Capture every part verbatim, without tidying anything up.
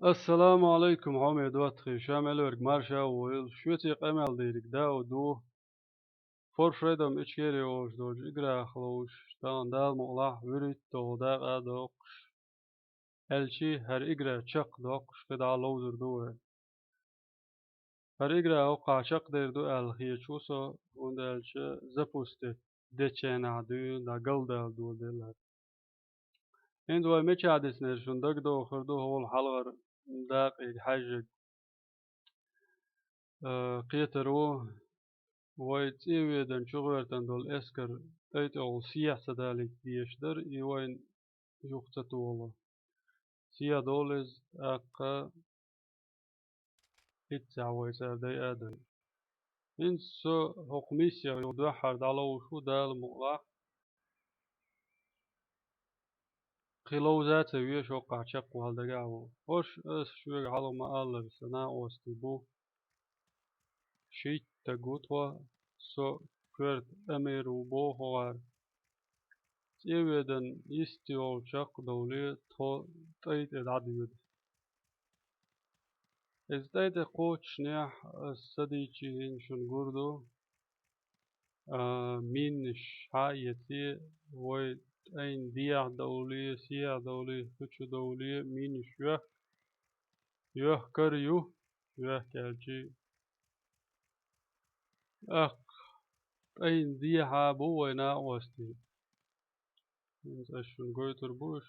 Ассаламу Ӏалайкум, хьоме доттагӀий, ша мел верг марша войла. Шуьца къамел дийриг дау ду. Форшедом Ичкери олуш долчу играх ловш, тахана Дала мукъалахь вуьрхӀитта долу дакъа а доккхуш, аьлчи хӀара игра чекхдоккхуш кхидӀа ловзур ду вай. ХӀара игра хӀокхахь чекхдер ду аьлла хеташ ву со, хӀунда аьлча запустить дечу хенахь дуьйна дӀа галдала доладелла. ХӀинца вай мичахь дисинера шуна дагадохур ду, хӀокхул хьалхара дакъе хьаьжжиг, а, кхетар ву, вай ЦӀе Ведан чугӀоьртан долу эскар тӀай-тӀехула сехьа ца далийта дезаш дара, и вайна юха ца тохало. Сехьа долу иза, тӀаккха хӀинццехь вай цара дайа а дайа. ХӀинца со хӀокху миссех юха дуьххьара дӀаловш ву Дала мукъалахь. Кхин ловза а ца везаш, хӀокхахь чекхвала дагахь ву. ХӀорш аса шуьга хьалха ма-аллара, сан накъостий бу. Шийтта стаг ву тхо, со коьрта Амир ву боху хӀокхара. ЦӀе Ведан йисте йолу чекхдовле тхо тӀай тӀе дӀадоьду. Иза тӀай тӀе кхочушшехь, аса ца дийцича хӀинца шуна гур ду, а, минаш схьа а эций, вай тӀайн дехьа довлий, сехьа довлий, кху чу довлий, минаш йоьхка, йоьхкур ю, йоьхка аьлчи, тӀаккха тӀайн дехьа бу вай накъостий. ХӀинца аса шуна гойтур бу уьш.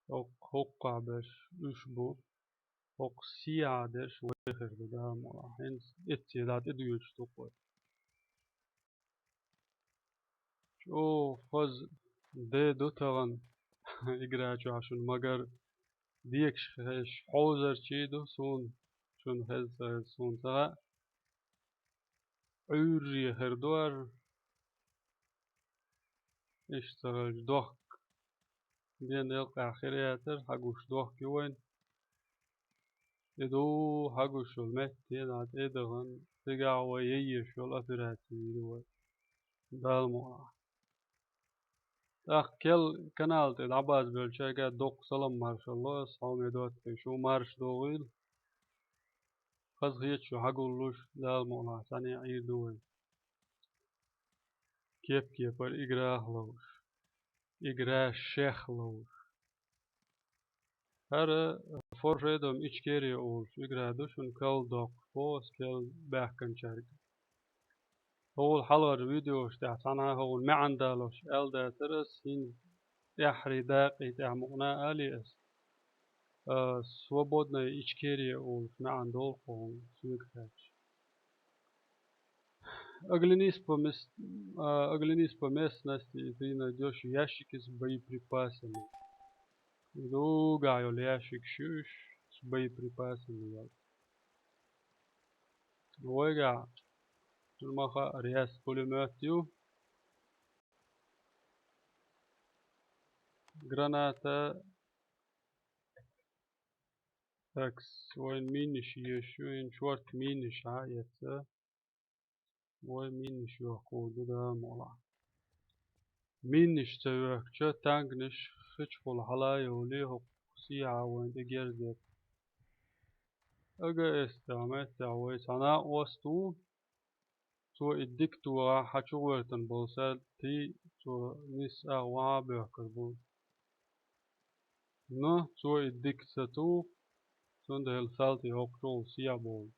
ХӀокху хӀокхахь берш уьш бу. ХӀокху сехьа дерш вай хир ду, Дала мукъалахь. ХӀинца эццехь дӀа тӀедоьдуш ду-кх вай. ЧӀогӀа хаза де ду тахана игра чохь шуна, магар декаш хезаш хьовзарчий ду суна, шуна хеза ца хеза суна ца хаьа. Ӏуьйрре хир ду ара. Иштта ца хилча, дохка. Ден делкъехь хир яцара, хьагуш дохка ю вайна. И ду хьагуш йолу метте дӀа тӀе а дахана, цигахь вай яйеш йолу операци йийр ю вай. Дала мукъалахь. ТӀаккха кел канал тӀе дӀабазбевллачаьрга доккха салам маршалла ас, хьоме доттагӀий, шу марша догӀийла. Хазахеташ шу хьагуллуш, Дала мукъалахь, цхьаьна Ӏийр ду вай. Кеп-кепара играх ловш, игра шех ловш. ХӀара Форшедом Ичкери олуш игра ду шуна, кал доккхуш боху ас, кел баьхкинчаьрга. ХӀокхул хьалхарчу видеош тӀехь цхьанхьа хӀокхун маьӀна далош аьлла дацара ас, хӀинца тӀаьххьарий дакъий тӀехь мукъана а алий ас. А, свободная Ичкерия олуш маьӀна долу хӀокхун соьга хаьттича. Оглянись по мес-, а, оглянись по местности, и ты найдёшь ящики с боеприпасами. Дугахь йолу ящикаш ю уьш, с боеприпасами йолу. Вайгахь ма хаара, яьсса пулемёт ю. Граната. Так, вайн минаш еш ю, хӀинца шорта минаш хьа а эца. Вай минаш йохкур ду, Дала мукъалахь. Минаш ца йоьхкича, танканаш хи чухула хьала а йовлий, хӀокху сехьа вайна тӀе герз дерг. АГС тӀехь, меттехь вай цхьа накъост ву, цо и дика тухахь, хьан чугӀоьртан болу саьртий, цо нисса агӀо а боьхкур бу. Но цо и дика ца туху, цундела салтий хӀокху чухула сехьа бовлу.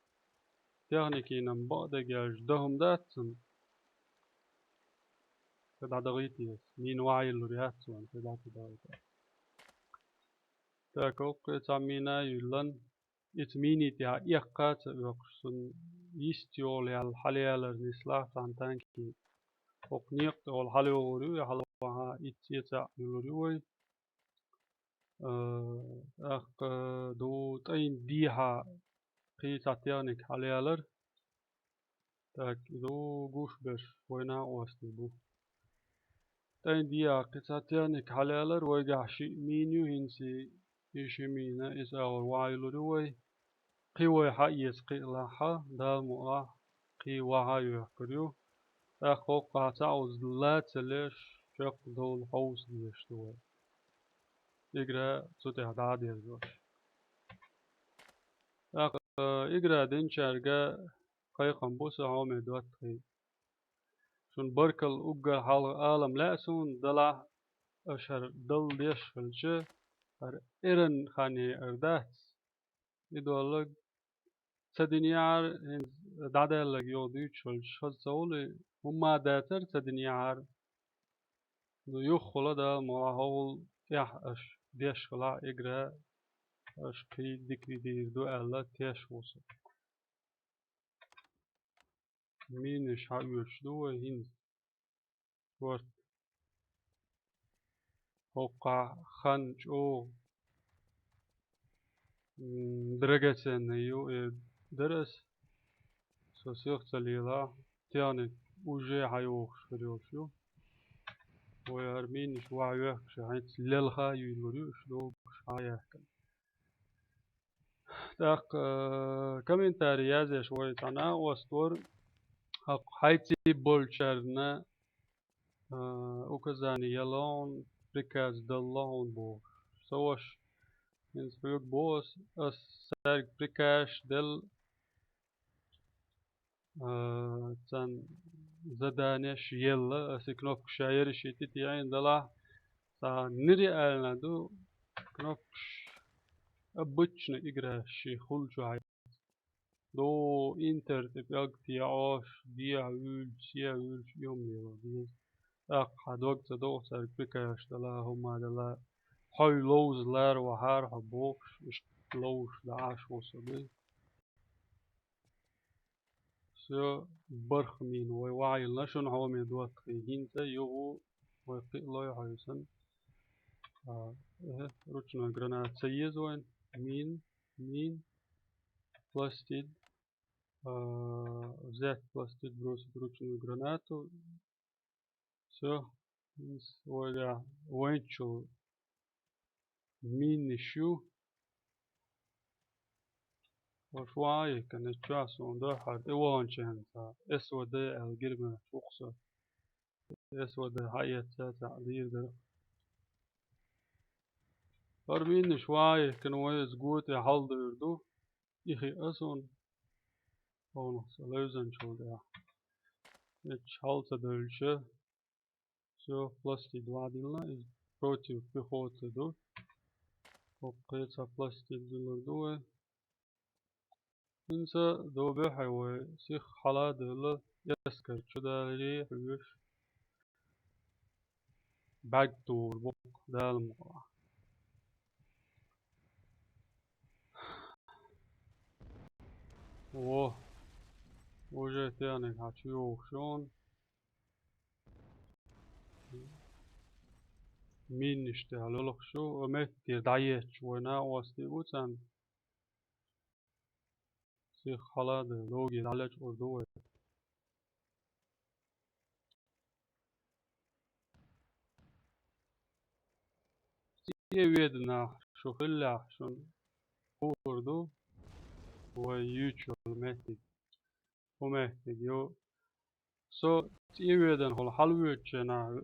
Техникина-м бакъдерг аьлча, дан хӀума дац цунна. Ца дӀадахийта еза. Мина вахьа йиллур яц цунна, ца дӀа ца дахийта. Так, хӀокху и цхьа мина а йиллина, и цхьа мини тӀехь эккха а ца оьккхуш, цунна йист йолу ял хьалаялар нислахь цхьана танкина. ХӀокху некъа тӀехула хьалайогӀур ю, и хьалавахьа итт сецахь йиллур ю вай. Э, тӀаккха ду тӀайн дехьа кхин цхьа техника хьалаялар. Так, и ду гуш берш вай накъостий бу. ТӀайн дехьа кхин цхьа техника хьалаялар, вайгахь шиъ мина ю, хӀинца и ши мина, иза агӀор вахьа йиллур ю вай. Кхин вай хьаэца кхиалахь, Дала мукъалахь, кхин вахьа а йоьхкур ю. ТӀаккха хӀокхахь цхьа оза ла ца леш, чекхдовла хьовса дезаш ду вай. Игра цу тӀехь дӀа а дерзош. ТӀаккха, э, игра динчаьрга кхайкхам бу со, хьоме доттагӀий. Шун баркал, уггар хьалха алам лаьа суна, делахь аша хӀара дала деш хилча, хӀара эран хан яр дац. И доллаг ца динехьара, хӀинца дӀадаьллаг йогӀу дуьйцуш хилча, хаза ца хуьлу, хӀумма а дацара ца динехьара. Ну, юххула Дала ма вахьа хьогӀул тӀехь аша деш хилахь игра, аша кхин дика дийр ду аьлла теш ву со. Минаш хьаоьцуш ду вай хӀинца. Шорта. ХӀокхахь хан чӀогӀа, м, драгоценный ю, э, дара ас. Со сиха ца лелахь, техник уже хьайохуш хир йолуш ю. Вай хӀара минаш вахьа вехкаш, хӀинца лелха юьйлур ю, уьш догуш хьаяьккхина. ТӀаккха, э, комментарий язъеш вай цхьа накъост вара, хӀокху хьайций болчарна, э, указание ялла хьуна, приказ далла хьуна бохуш. Со ваша, хӀинца хьоьга боху ас, ас цаьрга приказ делла, а, царна заданеш елла, аса и кнопкаш ша ерриш тӀе тиъна делахь, цхьа нири аьлла ду, кнопкаш обычно игра ши хул чу хьай. До интер тӀе пӀелг теӀош, дехьа вуьйлуш, сехьа вуьйлуш, и хӀума лело деза. ТӀаккха хьан дог ца догӀу цаьрга прикаш дала, хӀума дала, хьой ловза лара вахьара хьо бохуш, иштта ловзуш дӀа Ӏаш ву со дуй. Всё, барх мина вай ваьхьийла шуна, хьоме доттагӀий, хӀинца юха вай кхиалой хьо ю сан. А, эхь, ручной граната ца еза вайн. Мин, мин, пластид, а, взять пластид, бросить ручную гранату. Всё, вай, вайнчул минаш ю. Ош ван а йихкина, чохь суна дуьххьара тӀе ваханчаьрца, С В Д аьлла гирмехь ву-кх со. С В Д хьаэцна цхьаъ дийр дара. ХӀара минаш ван а йихкина, вай иза го тӀе хьалдевр ду. И хиъна суна. Хьуна со левзанчул тӀаьхьа. Эчча хьал ца девлча, всё, пластид ван дилла, иза против пехоты ду. ХӀокху кхечу пластид дилар ду вай. ХӀинца добехь вай сиха хьала а девлла, эскар чу даларе хьоьжуш. БӀаьрг тухур бу-кх Дала мукъалахь. Во, уже техник хьан чу йогӀуш ю хьуна. Минаш тӀехь лулахаш ю, меттера дӀаетташ вай накъостий бу царна. Сиха хьала а девлла, логе дӀалечкъур ду вай. ЦӀе веданехь шу хиллехь, шуна хуур ду вай юьйцуш йолу меттиг. ХӀун меттиг ю? Со цӀе веданхула хьалавоьдучу хенахь,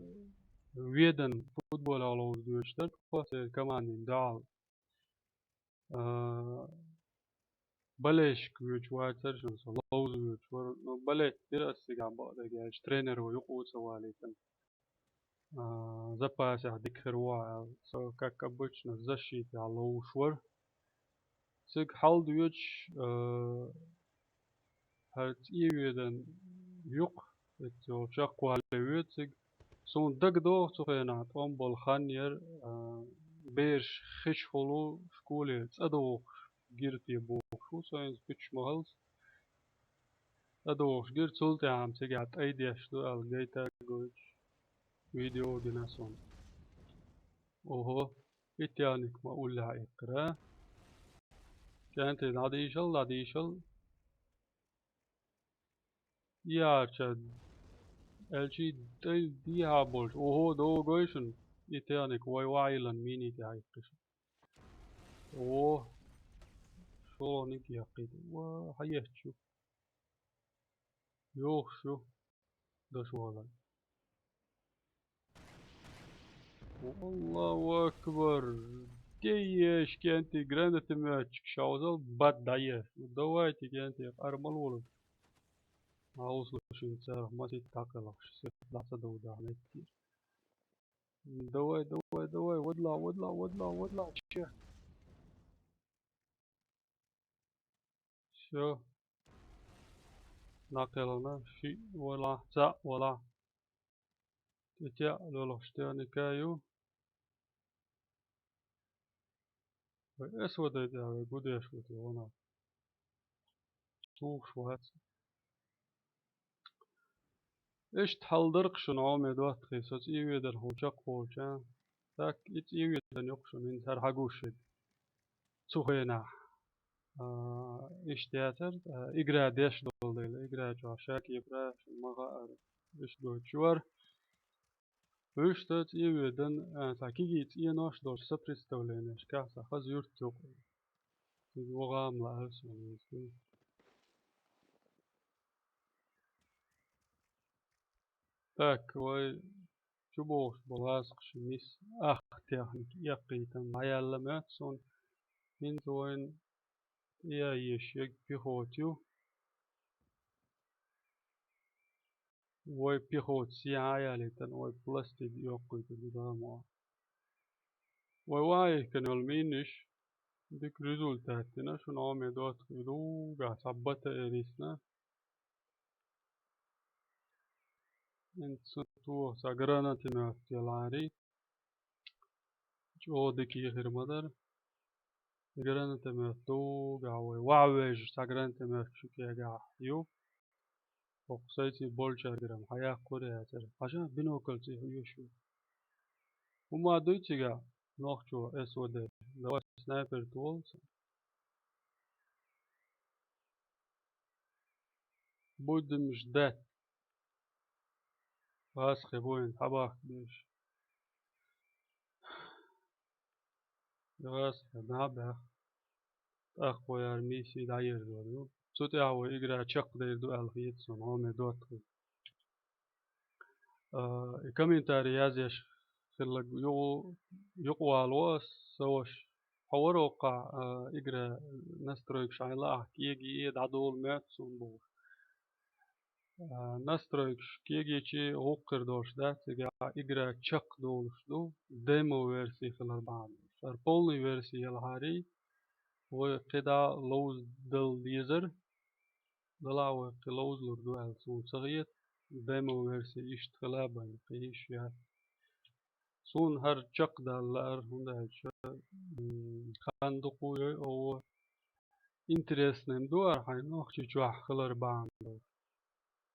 ведан футболехь ловза доьдуш дара тхо, церан командин дуьхьал. А, болельщик воьдуш вацара шуна со, ловза воьдуш вара. Ну, болеть дира ас цигахь, бакъдерг аьлча, тренеро юкъа а ца валийтина. А, запасехь дика хир ву хьо аьлла. Со, как обычно, защитехь ловзуш вара. Цига хьалдоьдуш, а, хӀара цӀе ведан юкъа, эцца йолу чекхвале воьду цига. Суна дагадогӀу цу хенахь тӀом болу хан яра, а, бераш хишхула школе цӀа дохуш гира те бохуш ву со, хӀинца гучу ма хилла. ЦӀа дохуш гира, цул тӀаьхьа-м цигахь тӀай деш ду аьлла гайта а гойтуш, видео а гина суна. Ого, и техник ма уллехь иккхира. КӀентий, дӀадийшал, дӀадийшал. Яьрча, аьлчи тӀай дехьа болчу. Ого, догой шуна, и техник вай ваьхьийла миний тӀехь иккхи шу. О, шолгӀаниг яккхийта. Ва, хьаетташ ю. Йохуш ю. Даш валан. Аллаху акбар! ей, ей, кӀентий, гранатометчик шаузал бат дӀаеш. Ну, давайте, кӀентий, къармал волу. Маус лушин царах масит такъалахш, сет лаца довда метти. Давай, давай, давай, водла, водла, водла, водла, че. Всё. Накъелана, ши, вала, ца, вала. Тетя, лёлах, что я не каю. Вай эс вадай тӀа, вай гудеш вадай, вана. Тухуш вац. Иштта хьалдарх шуна, Ӏомедоттахий, со цӀийведан хьо чекхволча. Так, и цӀийведан йоккха шуна, хӀинца хӀара хьагуш шуьга. Цу хенахь. А, иштта яцара, а, игра деш долу дела, игра чохь ша кепара, шуна ма хаара. Иштта доцуш вара. Вуьшта цӀийведан, а, цхьа кегий цӀенош долчу сопредставленешкахь цхьа хаза юрт юкъа. Иза вогӀам лаьа суна иза. Так, вай чубохуш болу гӀазкхаша мис ах техника эккхийтина дӀаяьлла моьтту суна. ХӀинца вайна тӀеяйеш ерг пехота ю. Вай пехота сехьа а ялийтина, вай пластид йоккхуьйтур ду дамо. Вай ваийхкина йолу минаш дика результат дина, шуна Ӏомедоттахий, дугахь цхьа бата эрисна. ХӀинца тоха цхьа гранатомет яларий. ЧӀогӀа дика хир ма дара. Гранатомет дугахь вай ваьхьа вежа цхьа гранатомет шу кегахь ю. ХӀокху сайций болчаьргара хьаяккхур яцара. Хьажа бинокль цӀе хьоьшу. ХӀума дуй цигахь нохчо эс ваде. Давай снайпер ту волу. Будем ждать. ГӀазкхи бу хӀинца хьабахка деш. ГӀазкхи дӀа а баьхна. ТӀаккха вай хӀара миссия дӀаерзор ю. Цу тӀехь вай игра чекхдер ду аьлла хета суна, Ӏомедоттахий. А, и комментарий язъеш хилларг юкъа-, юкъавалаво ас, сан ваша. Хьо вара хӀокхахь, а, игра настройкаш хьайна лаахь кегий дӀадолу моьтту суна бохуш. А, настройкаш кегийчий гӀуккха хир долуш дац, цигахь игра чекхдолуш ду, демо версия хилар бахьана долуш. ХӀара полный версия ялахьарий, вай кхидӀа ловза дала дезара, далахь вай кхин ловзалур ду аьлла суна ца хета, демо версия иштта хила а байна, кхин йиш яц. Суна хӀара чекхдала лаьара, хӀунда аьлча, м, хан дукха йой оха. Интересный ду хӀара хьайн Нохчийчохь хилар бахьана долуш.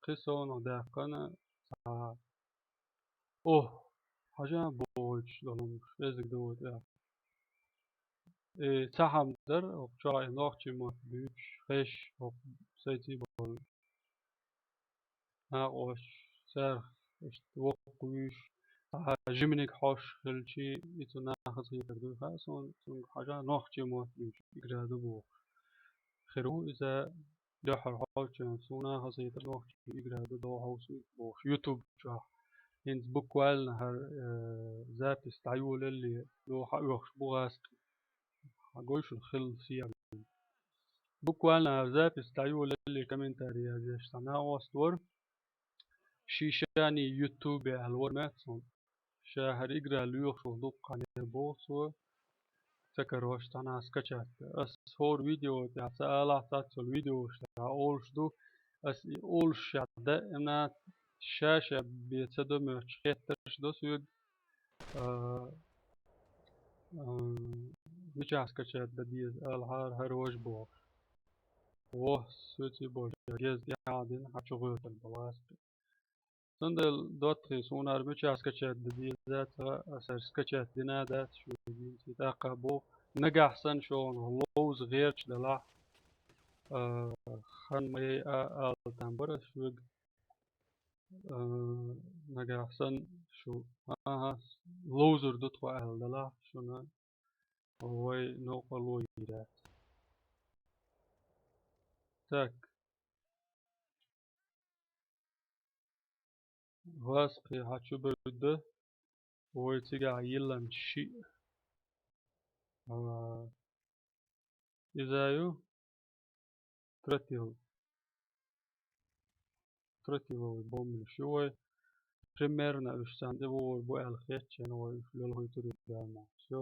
Кхин совнах даьккхина цхьа. Ох, хьажа бохуьйтуш долу хӀумаш, везиг ду вай тӀехь. Э, цхьа хӀума дара, хӀокху чохь и нохчийн мотт буьйцуш, хезаш, хӀокху сайций болу накъош, царах иштта воккхавуьйш, цхьа жиманиг хьош хилчий, и цу нахаца хетар дуй хаьа суна, цуьнга хьажа нохчийн мотт буьйцуш игра ду бохуш. Хир ву иза дуьххьара хьоьжучу, суна хазахетар нохчийн игра ду догӀу хьовсуьйту бохуш, YouTube чохь. ХӀинца буквально хӀара, э, запись дӀайолалле, догӀу хьаоьхуш бу гӀазкхи. Хьан гой шуна хилла сехьа. Буквально хӀара запись дӀайолалле комментарий язъеш цхьа накъост вара. Ши шаний YouTube аьлла вара моьтту суна. Ша хӀара игра лоьхуш ву дуккха хьанера боху цо. Ца карош цхьанхьа скачать. Ас хӀора видео тӀехь ца алахь, цаццул видеош тӀехь олуш ду. Ас и олуш ша даимна ша-ша бен ца до моьттуш хеттарш до соьга. А, а, мичахь скачать дан деза, алахьара хӀара важа бохуш. Вох, соьций болчара геза тӀаьхьа дина, хьан чу гӀоьртина балас. Цундела доттагӀий, суна хӀара мичахь скачать дан деза дац, аса хӀара скачать дина а дац, шу дийца тӀаккха боху. Нагахь санна шуна ловза гӀерташ далахь, а, хан ма яй а, ала там бара ас шуьга. А, нагахь санна шу, а-а, ловзур ду тхо аьлла далахь, шуна вай новкъарло йийр яц. Так. Вас кхин хьан чу бевдда, вай цигахь йилланчу шиъ. а, иза ю, тротил. Тротиловый бомбаш ю вай. Примерно уьш царна тӀе богӀур бу аьлла хетача вай уьш лелхуьйтур ю даьлла. Всё.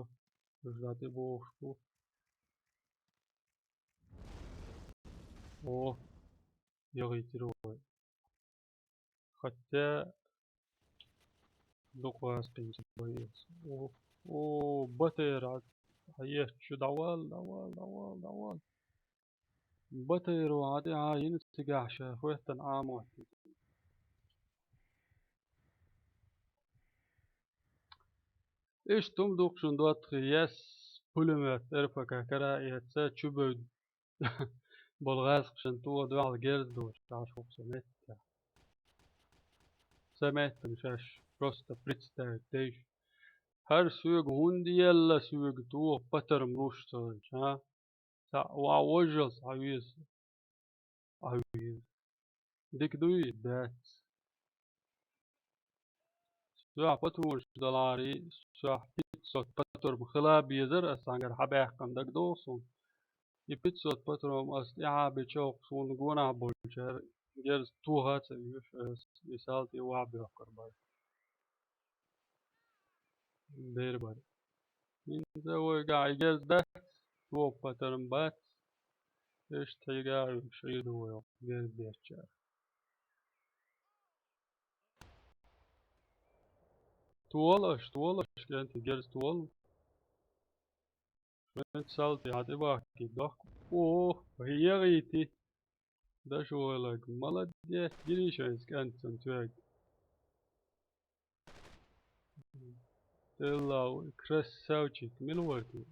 Уьш дӀа тӀе богӀуш бу. О, яхийтира вай. Хотя дукха гӀазкхинчу вай эца. О, о, батера хьаетта шу дӀавала, дӀавала, дӀавала, дӀавала. Батера ван тӀе а йина цигахь ша хӀоьттина Ӏамоттийта. Иштта хӀума ду-кх шуна доттагӀий, ес пулемёт РПК кара а эца, чубевд болу гӀазкхашна тоха дуьхьал герз долуш Ӏаш ву-кх со меттехь. Сан меттана шаьш просто представить дайша. ХӀара соьга хӀунда елла соьга тоха патарм луш ца хилча, а? Цхьаъ ван вожжалц хьан веза? Хьан веза? Дика дуй? Дац. Соьгахь патронаш далахьарий, соьгахь пятьсот патрон хила безара, ас цхьаьнгара хьабаьккхина дагадогӀу суна. И пятьсот патрон ас тӀаьхьа бича хӀокху суна гонахь болчара герз тоха а ца оьшу ас, и салтий охьабоьхкур бара. Бер бара. ХӀинца вайгахь и герз дац, тоха патарм бац. Иштта хьийга а уьш Ӏийр ду вай герз дечара. Тола аша, тола аша, кӀентий, герз тола. ХӀинца салтий хьан тӀе бахкийта дохку. О, яхийти! Дашвойлаг, молодец, гиний шайца кӀант цунна тоьга. Делла ву, красавчик, мила вара те?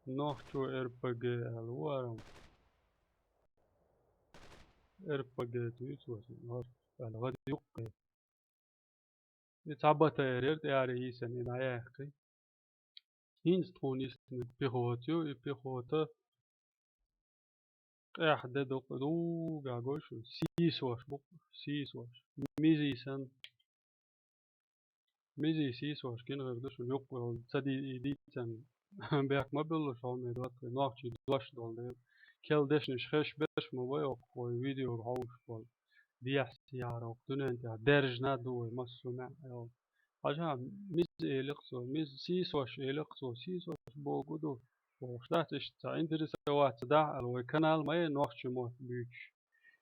Нохчо РПГ аьлла ву хӀара. РПГ туьйцу вай, нохчо аьлла, гӀад юккъе. И цхьа батарейра тӀера йийсана и дӀаяьккхи. ХӀинца тхуна йиснарг пехота ю, и пехота къехь де дукъа дугахь гой шуна, сийсош бу-кх, сийсош. Мизий санна. Мизий сийсош гина хир ду шуна юккъе йолу, ца ди-, и дийцан бехк ма буьллуш, хьо ме доттагӀий, нохчий дош долу дела. Керла дешнаш хезаш берш ма бай оккху вай видеога хьовсуш болу. Дехьа-сехьара оккху дуьнен тӀехь даьржина а ду вай массо а маьӀ йолу. Хьажа, миза элира-кх цо, миза сийсош элира-кх цо, сийсош бохург ду. Бохуш дац, иштта цхьа интересоваться дахь аьлла, вай канал ма ю нохчийн мотт буьйцуш.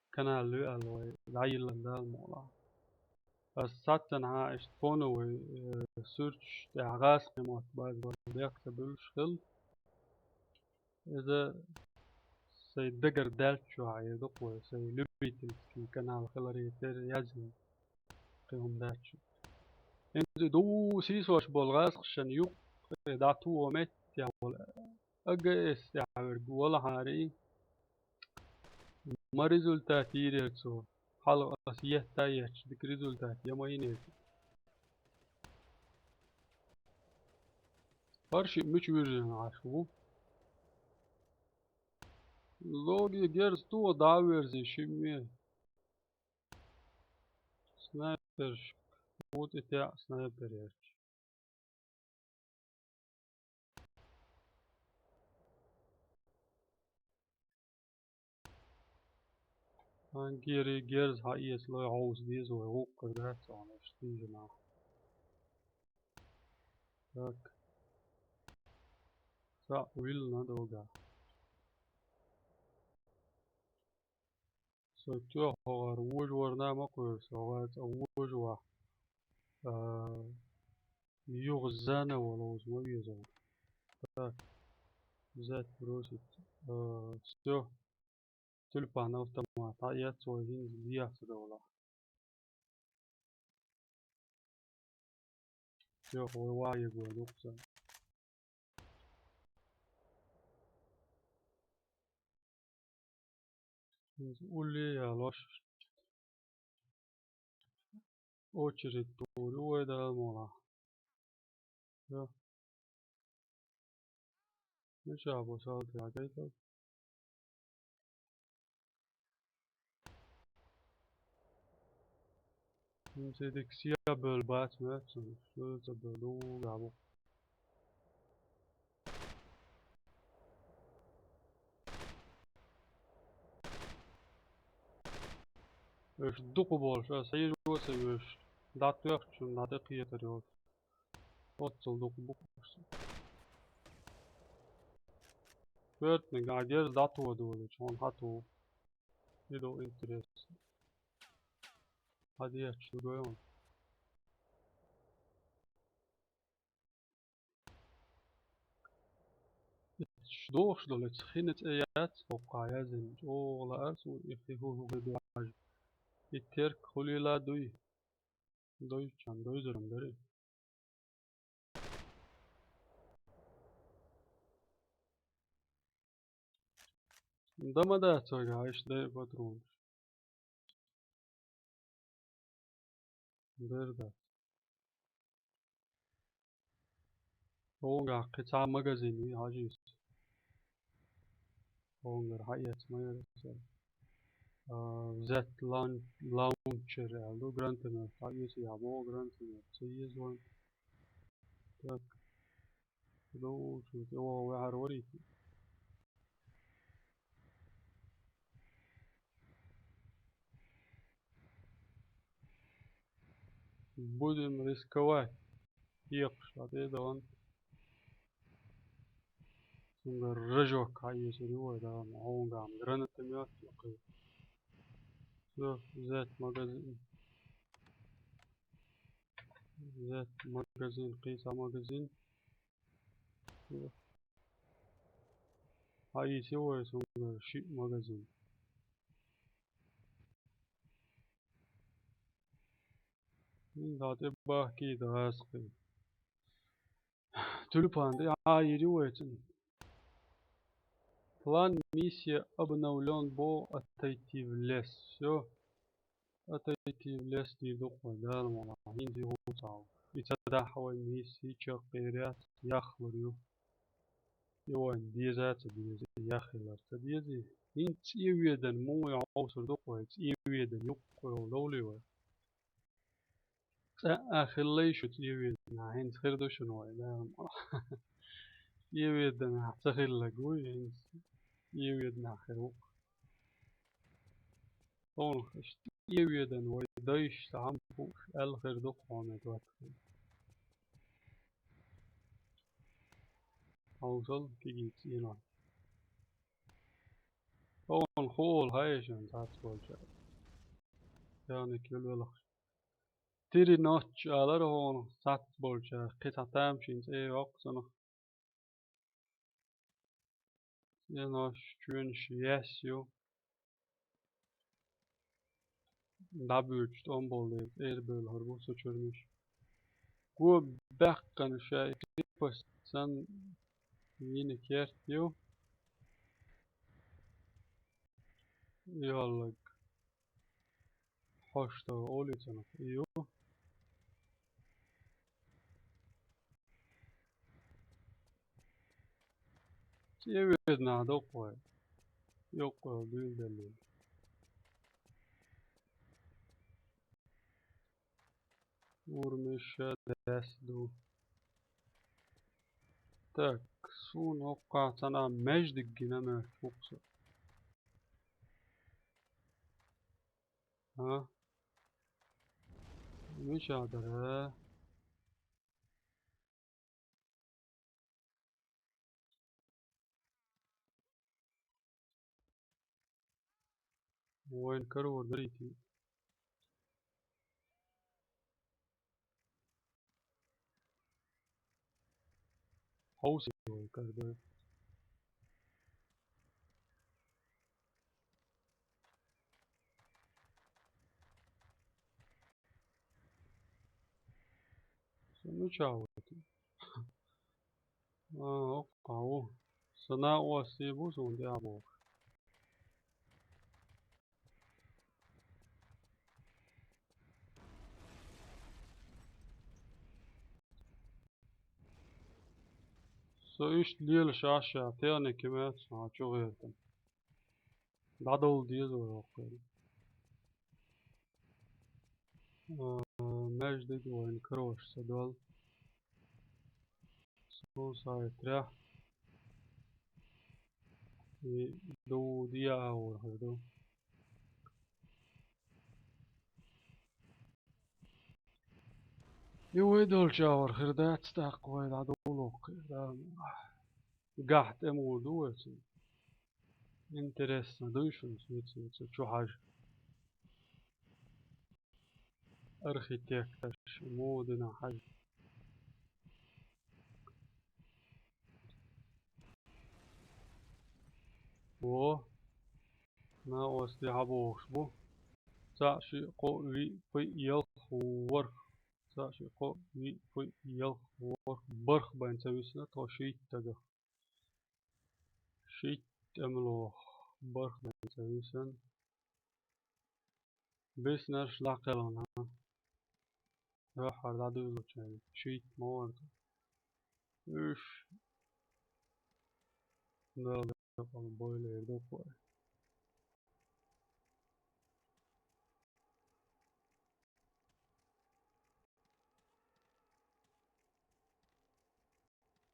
Канал ю аьлла вай, дӀайиллина Дала мукъалахь. Ас цхьаццанхьа иштта фоновый, э, суьрташ тӀехь гӀазкхийн мотт база болу бехк ца буьллуш хилла. Иза сайн дагара даьллачохь эр ду-кх вай, сайн любительский канал хиларе терра яздина. Кхин хӀума дац шу. ХӀинца ду сийсош болу гӀазкхашна юккъе дӀатухо меттехь волу АГС тӀехь верг валахьарий. Ма результат йийрера цо. Хьалха ас етта а етташ, дика результат я ма йинера. ХӀара шиъ мича вирзина Ӏаш ву? Логи герз тоха дӀа а верзий шимме. Снайперш. Ву тӀе теӀа снайпер яьрча. Ангери герз хьаэцалой хьовса деза вай, гӀуккхур дац хьуна аша дийжина. Так. Цхьаъ виллина догахь. Со тоьхагӀар вожаварна ма кхоьру, со гӀар цӀа вожавахь. А, юха заново ловза ма веза. Так. Взять, бросить. А, всё. Тюльпан автомат. Хьаэц вай хӀинца дехьа ца довла. Всё, вай ваьӀе гой дукха сан. Улле ялош. Очередь тур ю вай Дала мукъалахь. Всё. Мичахь бу салтий хьагайтал? ХӀинца дика сиа бевлла бац моьтту суна, ца бевлла дугахь бу. Уьш дукха болуш, аса хьежа ца вуьйш, дӀатоьхчун, дӀатӀекхетар йолуш. Оццул дукха бу-кх уьш. Коьртаниг а герз дӀатоха долуьйтуш, хьуна хьан туху? И ду интересно. Хьан дехча ду гой хьуна? Иш дохуш долу, эца хина цӀе яц хӀокху язйина, чӀогӀа лаьара суна и хи хӀу-хӀу хир ду хьажа. И терк хуьлийла дуй? Дойччан дойзуран дара и. Дан ма дац вайгахь иштта дай патронаш. Дер дац. Онгахь кхин цхьа магазин вий, хьажийса. Онгара хьаэца ма яра аса. А, Z Laun-, Launcher аьлла ду, гранатомёт хьаэца, я боху гранатомёт ца еза вайн. Так. Лучше тӀе ваха ваьхьар варийти. Будем рисковать. Екхаш а тӀе а дан. Цуьнга рожок хьаэцар ю вай, да, ма хьунгахь гранатомёт а кхин. Всё, Z магазин. Z магазин, кхин цхьа магазин. Всё. Хьаийци вай цуьнга шиъ магазин. ХӀинца тӀе бахкийта гӀазкхий. Тюльпан тӀе а йири вай цуьнан. План миссия обновлён боху, отойти в лес. Всё. Отойти в лес дийр ду-кх вай, Дала мукъ лахь, хӀинца и хӀума ца хьовсуш. И ца дахь вай миссия чекхдер яц, яхлур ю. И вайна деза а ца деза, и яхъялар ца деза. ХӀинца цӀе а ведана, муха вай хьовсур ду-кх вай, цӀе а ведана, юккъе йолу довлий вай? ЦӀа а хилла шу цӀе а ведана, хӀинца хир ду шуна вай, Дала мукъ лахь. ЦӀе а ведана ца хилларг вуй, хӀинца цӀе а ведана хир ву-кх. Хьуна иштта цӀе а ведана вай дайша цхьаьна хууш аьлла хир ду-кх хьуна и доттагӀий. Хьовсал кегийца цӀенойх. Хьуна хуула хьаешан цхьацца болчара. Яник юл велахаш. Тири нотч алара хьуна цхьацца болчара. Кхин цхьа тамашийна цӀе йоккху цунах. Ценош чоьнаш яьсса ю. ДӀабуьйцуш тӀом болу дела, цӀера бевлла хӀара бу со чуьрмаш. Го баьккхина ша и крепость санна йина керт ю. ЙолларгӀа. Хьошто олий цунах и ю. ЦӀе а ведана доккху вай. Йоккха йолу дуьйла деллий. Урамаш даьсса ду. Так, суна хӀокхахь цхьана маьждиг гина моьтту хӀокху со. А? Мичахь дара? Вайн карор дарийти. Хьовсий вай карор. Со мичахь ву? А, оккха ву. Сан накъостий бу суна тӀехь бохуш. Со иштта лелаш Ӏаш, техника меца хьан чу гӀертан. ДӀадовла деза вай хӀокхуьнга. А, маьждиг вайн карош ца дол. Со сайтра. И ду диа агӀор хир ду. И вай долча вар хир дац, тӀаккха вай дӀадовло кхы, да. Гахь тӀе мур ду вай цу. Интересно дуй шуна, соьца, соьца чу хьажа. Архитекторш муха дина хьажа. Во, накъостий хьабохуш бу. Цхьаъ, шиъ, кхоъ, виъ, пхиъ, ялх, ворхӀ. Цхьаъ, шиъ, кхоъ, виъ, пхиъ, ялх, ворхӀ. БархӀ бен ца висна тхо шийтта стагах. Шийтта тӀемалох бархӀ бен ца висна. Биснарш дӀакхелхина. Дуьххьара дӀадуьйлучарна шийтта ма вара. Уьш Дала декъала бойла эр дукха.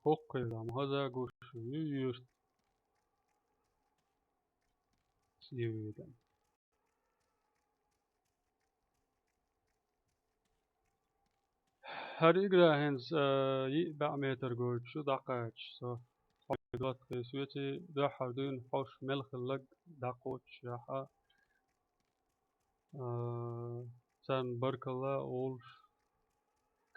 ХӀокхуьйтам хаза гуш ю юьрт. Сивидам. ХӀара игра хӀинца, а, йиъ бӀе метр гойтуш ю дӀакхача со. Хьо доттагӀий соьца дуьххьара дуьйна хьош мел хилларг дӀакхочушъяхьа. А, царна баркалла олуш.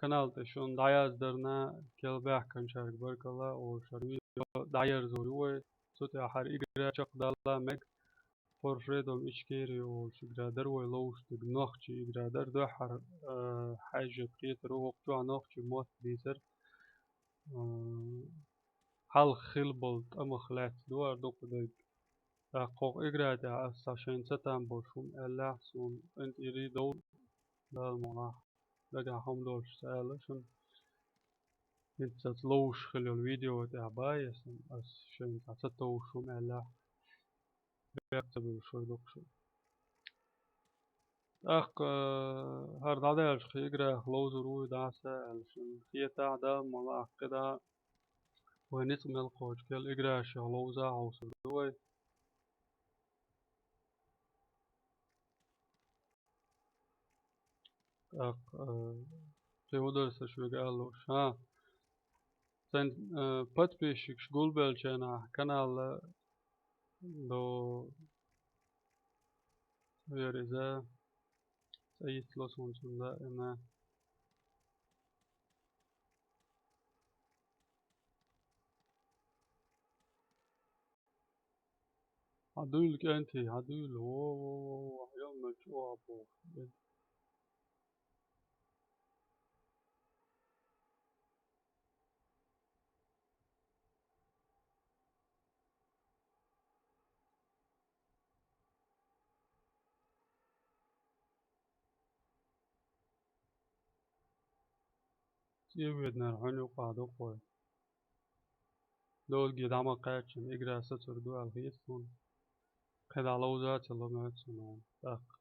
Канал тӀе шуна дӀаяздарна, кел баьхкинчаьрга баркалла олуш. ХӀара видео дӀаерзор ю вай. Цу тӀехь хӀара игра чекхдала мега. Форшедом Ичкери олуш игра дара вай ловзуш дерг, нохчийн игра дара. Дуьххьара, а, хьаьжжа кхетар ву, хӀокху чохь нохчийн мотт дийцар. А, хьалха хилла болу тӀамах лаьцна ду хӀара дукха дерг. ТӀаккха хӀокху игра тӀехь ас цхьа шайна ца там болуш хӀума аьллехь, суна къинтӀера довла, Дала мукъ лахь, дагахь хӀума долуш ца аьлла шуна. ХӀинца аса ловзуш хилла йолу видео тӀехь бан аса, ас шайна цхьа ца товш хӀума аьллехь, бехк ца буьллуш хир ду-кх шу. ТӀаккха, а, хӀара дӀадаьлча кхин играх ловзур вуй дӀаса аьлла шуна хетахь, Дала мукъ лахь, кхидӀа вай ницкъ мел кхочу кел играшех ловза хьовсур ду вай. ТӀаккха, а, кхин хӀун дара сан шуьга ала лууш? ХӀан, сайн, а, подписчикаш гулбеллачу хенахь канал до яра иза. Цкъа йицло суна цунна даима. Хьан дуьйла, кӀентий, хьан дуьйла? Во, во, во, во, йомма чӀогӀа боху. ЦӀе веднара хьуна юкъахь ду-кх вай. Долге дӀа ма кхаьччина, игра сацур ду аьлла хета суна. КхидӀа ловза а ца ло моьтту суна вайна. ТӀаккха.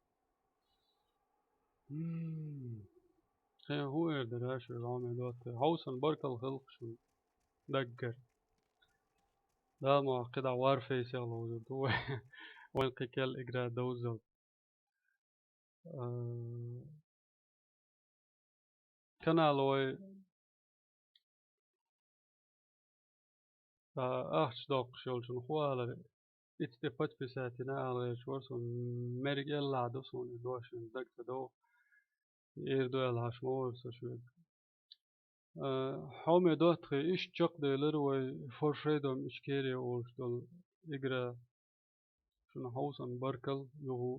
М. Хьайн хӀун эр дара аша, Ӏамин доттагӀий? Хьовсал, баркалла хилла шуна даггара. Дала мукъ лахь, кхидӀа Warface-ах ловзур ду вай. Вайн кхин кел игра довзал. А, канал вай, а, ахча доккхуш йолчун хӀун алар, ица тӀе подписать йина ала гӀерташ вара суна, мерриг эллахь ду суна и дош, дан ца догӀу. Эр ду аьлла хьаш ма вара со шуьга. А, хьоме доттагӀий, иштта чекхделира вай Форшедом Ичкери олуш долу игра. Шуна хьовсал, баркалла, юху,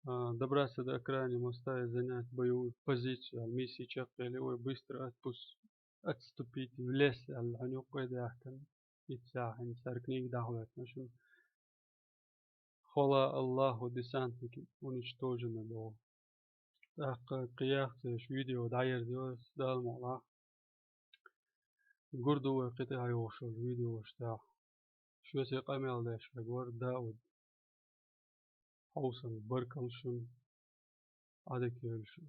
а, добраться до экрана, моста и занять боевую позицию аьлла, миссия чекхъели вай, быстро отпус-, отступить в лес аьлла, хьуна юккъе даьхкина. Иццахь хӀинца хӀара книга дӀахӀоьттина шуна. Хвала Аллаху, десантники уничтожены боху. ТӀаккха кхин яхцеш видео дӀаерзайо, Дала мукъ лахь. Гур ду вай кхин тӀаьхьа йогӀуш йолчу видеошкахь. Шуьца къамел деш верг вара Дауд. Хьовсал, баркалла шуна. Ӏадика йойла шу.